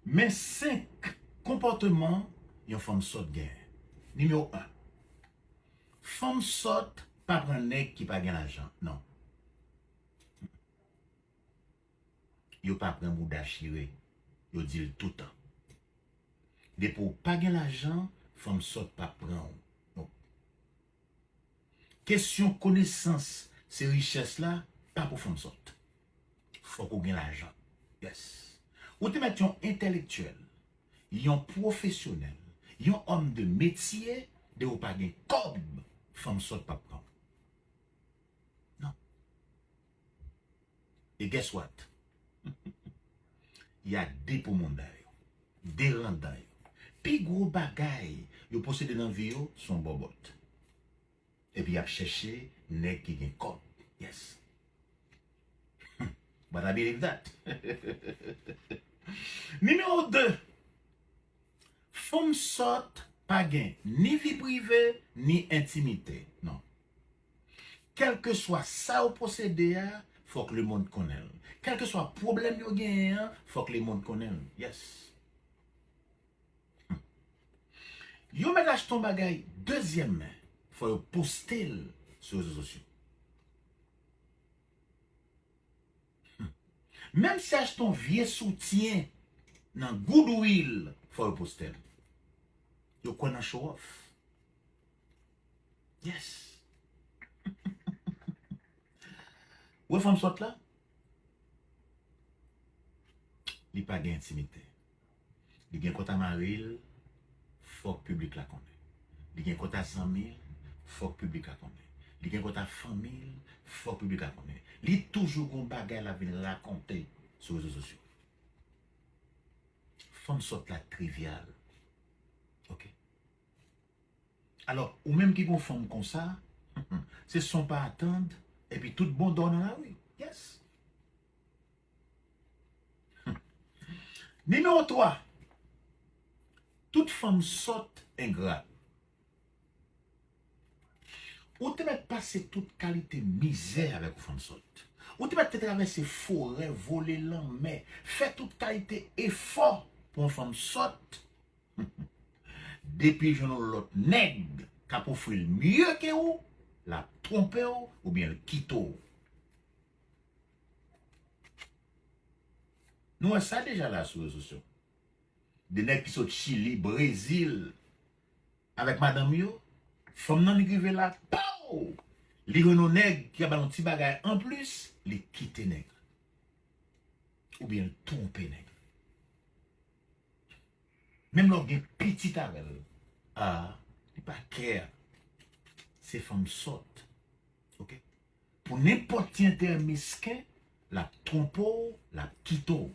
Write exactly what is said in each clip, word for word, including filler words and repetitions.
Men senk konpòteman yon fanm sòt genyen. Nimewo en, fanm sòt pa pran nèg ki pa gen lajan. Non. Yo pa pran bouda chire. Yo di l toutan. Depi w pa gen lajan, fanm sòt p ap pran w. Non. Kesyon konesans se richès la, pa pou fanm sòt. Fòk ou gen lajan. Yes. Ou te mèt yon entèlektyèl, yon pwofesyonèl, yon òm de metye, de ou pa gen kòb, fanm sòt p ap pran w. Non. E guess what? Y a de pou moun da yo. De randan yo. Pi gwo bagay yo posede nan vi yo, se yon bòbòt. Epi y ap chèche nèg ki gen kòb. Yes. But I believe that. Nimewo de, fanm sòt pa gen ni vi prive, ni entimite. Non. Kèlkeswa sa yo posede a, fòk lemonn konnen l. Kèlkeswa pwoblèm yo genyen an, fòk lemonn konnen l. Yes. Yo mèt achte yon bagay, dezyèm men, fò yo poste l sou rezo sosyo. Menm si achte yon vye soutyen nan Goodwill, fò yo poste l. Yo kwè nan show off. Yes. Ou wè fanm sòt la? Li pa gen entimite. Li gen kòt a mari l, fòk piblik la konnen. Li gen kòt a zanmi l, fòk piblik la konnen. Li gen kòt a fanmi l, fòk piblik la konnen. Li toujou gon bagay l ap vin rakonte sou rezo sosyo. Fanm sòt la trivyal. Ok. Alò, ou menm ki gon fanm konsa, se son pa atann, epi tout bon dò nan lari. Yes. Nimewo twa, tout fanm sòt engra. Ou te mèt pase tout kalite mizè avèk yon fanm sòt. Ou te mèt te travèse forè, vole lanmè, fè tout kalite efò pou yon fanm sòt. Depi l jwenn yon lòt nèg k ap ofri l mye ke ou, l ap twonpe w oubyen l kite w. Nou wè sa deja la sou rezo sosyo. De nèg ki sot Chili, Brezil, avèk madanm yo, fanm nan li rive la, pow! Li jwenn yon nèg ki ka ba l yon ti bagay anplis, li kite nèg la. Oubyen l twonpe nèg la. Menm lè w gen pitit avè l, ah, li pa care. Se fanm sòt. Ok? Pou nenpòt ti enterè mesken, l ap twonpe w, l ap kite w.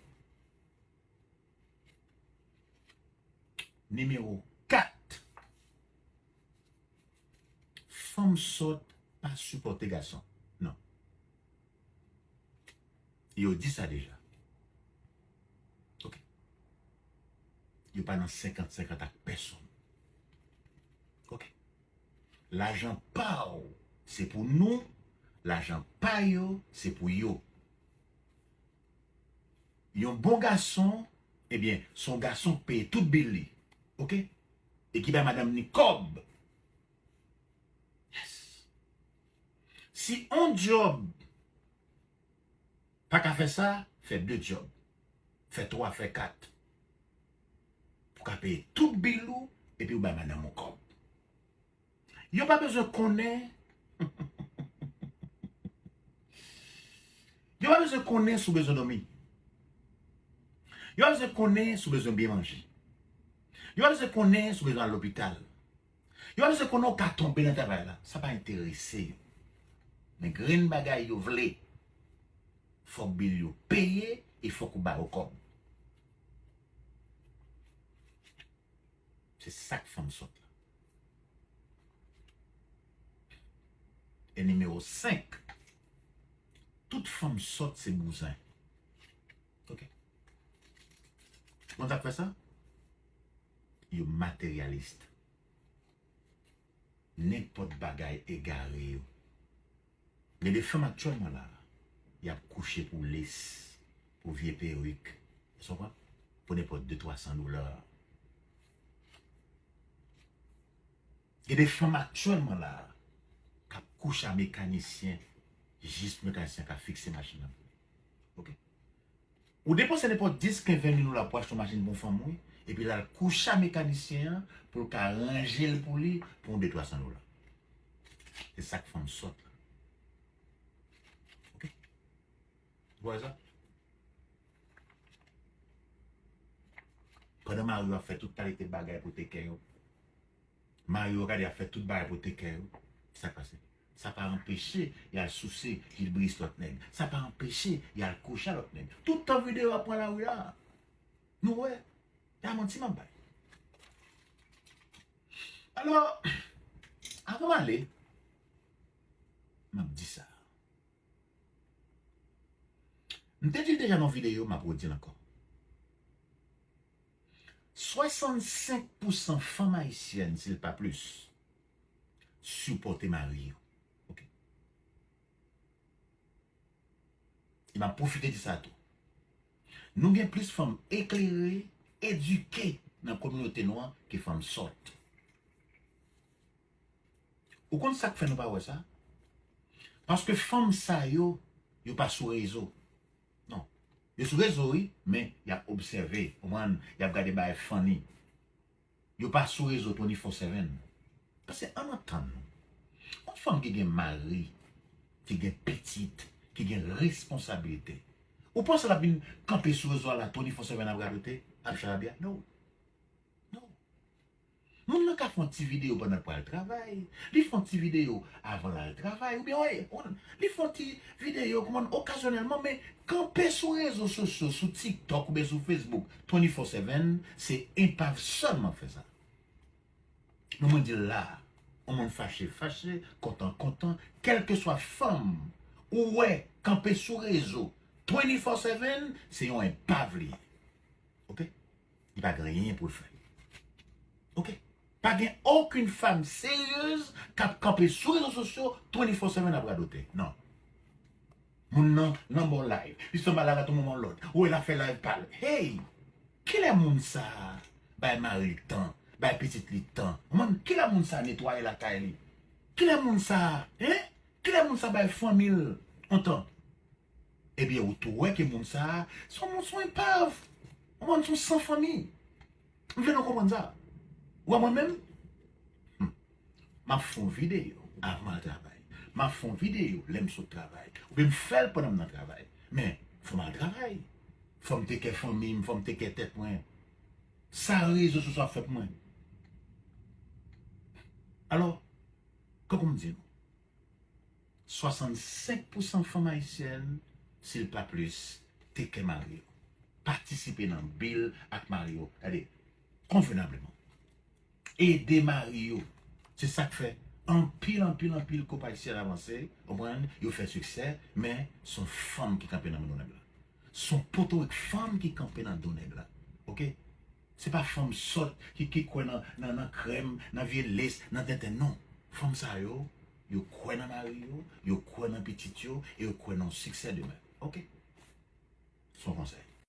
Nimewo kat. Fanm sòt pa sipòte gason. Non. Yo di sa deja. Ok. Yo pa nan senkant senkant ak pèsonn. Ok. Lajan pa w, se pou nou. Lajan pa yo, se pou yo. Yon bon gason, ebyen, se yon gason k peye tout bil li. Ok? E ki bay madanm ni kòb. Yes. Si on djòb pa ka fè sa, fè de djòb. Fè twa, fè kat. Pou ka peye tout bil ou, epi ou bay madanm ou kòb. Yo pa bezwen konnen. Yo pa bezwen konnen si w bezwen dòmi. Yo pa bezwen konnen si w bezwen byen manje. Yo pa bezwen konnen si w bezwen al lopital. Yo pa bezwen konnen w ka tonbe nan travay la. Sa pa enterese yo. Men grenn bagay yo vle, fòk bil yo peye e fòk ou ba yo kòb. Se sa k fanm sòt la. E nimewo senk, tout fanm sòt se bouzen. Ok. Konn sa k fè sa? Yo materyalis. Nenpòt bagay egare yo. Gen de fanm aktyèlman la, y ap kouche pou lace, pou vye perik. Ou konprann? pou nenpòt de twa san dola. Gen de fanm aktyèlman la k ap kouche a mekanisyen jis pou mekanisyen ka fikse machin nan pou li. Ok. Ou depanse nenpòt dis, kenz, ven mil dola pou achte yon machin pou yon fanm, wi. Epi l al kouche a mekanisyen an pou l ka ranje l pou li pou yon de twa san dola. Se sa k fanm sòt la. Ok. Ou wè sa? Pandan mari yo ap fè tout kalite bagay pou teke yo. Mari yo gade ap fè tout bagay pou teke yo. Sa k pase? Sa pa anpeche y al souse jilbris lòt nèg. Sa pa anpeche y al kouche a lòt nèg. Tout tan videyo a pran lari la. Nou wè. E pa manti m ap bay. Alò, avan m ale, m ap di sa. M te di l deja nan yon videyo, m ap redi l ankò. Swasannsenk pousan fanm ayisyèn, si l pa plis, sipòte mari yo. Ok. E m ap pwofite di sa tou. Nou gen plis fanm eklere, edike nan kominote nou an ke fanm sòt. Ou konn sa k fè nou pa wè sa? Paske fanm sa yo, yo pa sou rezo. Non. Yo sou rezo, wi, men y ap obsève, konprann, y ap gade bagay funny. Yo pa sou rezo twenty-four seven. Paske ann antann nou. Yon fanm ki gen mari, ki gen pitit, ki gen responsablite. Ou panse l ap vin kanpe sou rezo a la twenty-four seven ap radote, ap charabya? No. No. Moun nan ka fè yon ti videyo pandan l pral travay. Li fè yon ti videyo avan l al travay. Oubyen, wi, on- li fè yon ti videyo, kòman, okazyonèlman, men kanpe sou rezo sosyo, sou TikTok oubyen sou Facebook, twenty-four seven, se enpav sèlman k fè sa. Men mwen di l la, yon moun fache, fache, kontan, kontan, kèlkeswa fanm ou wè kanpe sou rezo twenty-four seven, se yon enpav li ye. Ok? Li pa gen anyen pou l fè. Ok? Pa gen okenn fanm seryez k ap kanpe sou rezo sosyo twenty-four seven ap radote. Non. Moun nan, nan bon live. Li sanble al radote yon moman lòt. Ou wè l ap fè live pa l. Hey! Kilè moun sa a bay mari l tan, bay pitit li tan? Moun, kilè moun sa a netwaye lakay li? Kilè moun sa a, hein? Kilè moun sa a bay fanmi l yon tan? Ebyen, ou tou wè ke moun sa a, se yon moun, se yon enpav. Yon moun, se yon san fanmi. M vle nou konprann sa. Ou wè mwen menm? Hmm. M ap fè yon videyo avan m al travay. M ap fè yon videyo lè m sot travay. Oubyen m fè l pandan m nan travay. Men, fò m al travay. Fò m teke fanmi m, fò m teke tèt mwen. Sa rezo sosyo ap fè pou mwen? Alò, tankou m di nou, swasannsenk pousan fanm ayisyèn, si l pa plis, teke mari yo. Patisipe nan bil ak mari yo. Gade, konvenableman. Ede mari yo. Se sa k fè anpil, anpil, anpil koup ayisyèn avanse, konprann, yo fè siksè, men se yon fanm ki kanpe nan men nèg la. Se yon potorik fanm ki kanpe nan do nèg la. Ok? Se pa fanm sòt ki, ki kwè nan, nan, nan krèm, nan vye lès, nan tenten, non. Fanm sa yo, yo kwè nan mari yo, yo kwè nan pitit yo, e yo kwè nan yon siksè demen. Ok? Se yon konsèy.